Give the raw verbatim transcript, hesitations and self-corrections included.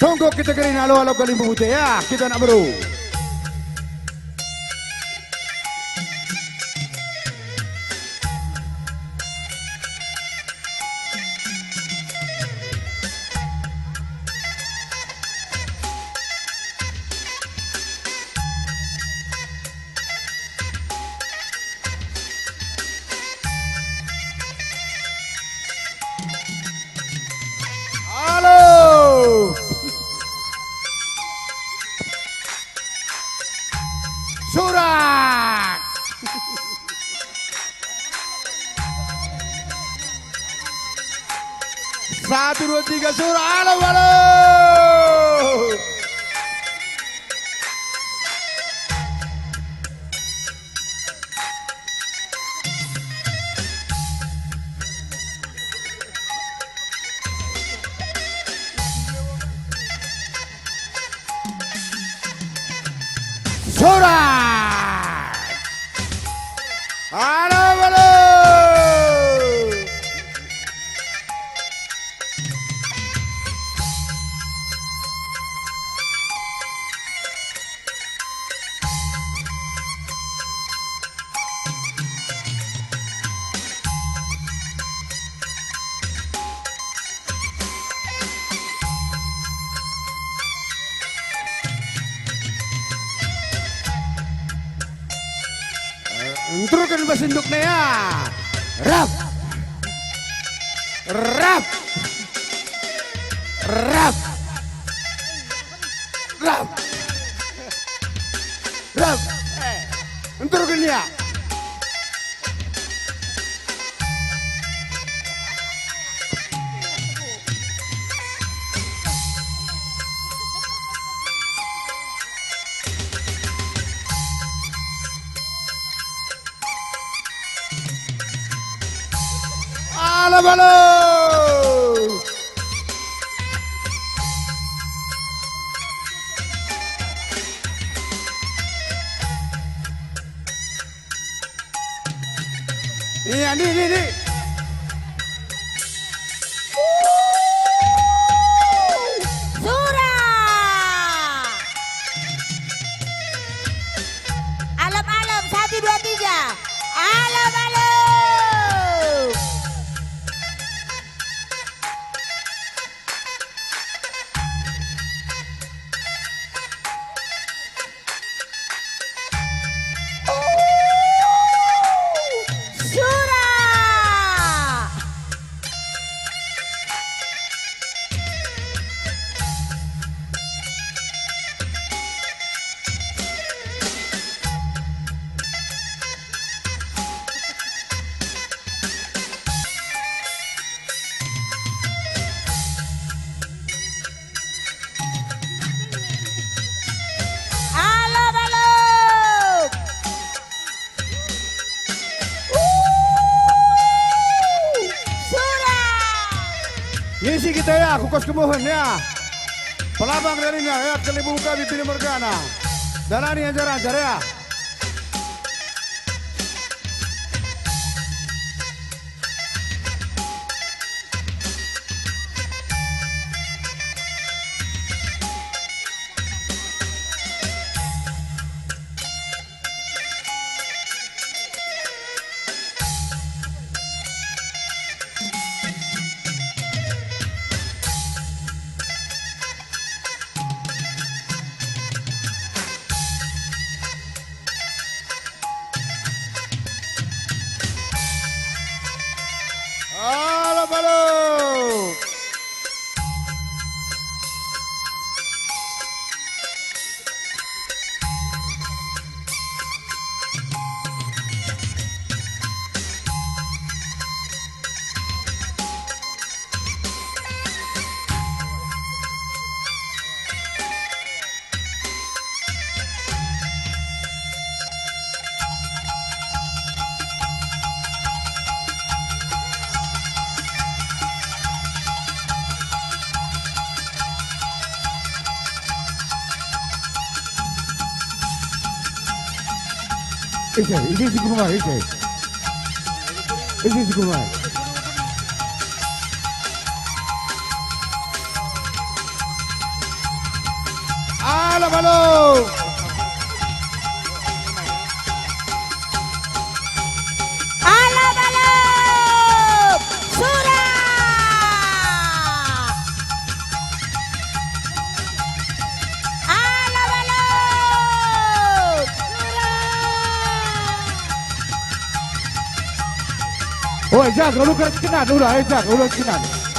Tongkok kita kerina alo-alo kalimbubu te ya, kita anak beru. Alo. Surak. Satu, dua, tiga, surak. Alo, alo. Surak. Alo, alo. Eh, nterusken bas indukna ya. Rap. Rap. Rap. Rap. Rap. Nterusken ya. Alo, alo. Iya, ni, ni, ni. Sura. Alep-alep, satu, dua, tiga. Alep-alep. Sura. Alep, alep. Sura. Ngisi kita ya, ku kos kemuhen ya. Pelabang dari ya, kalimbubu kami Bini Morgana. Dalani anjar-anjar ya. Alep, alep. Ise, ise si ku rumah, ise. Ise si ku rumah. Oi, jaga, uluken sekenan, udah, eh, jaga, uluken sekenan.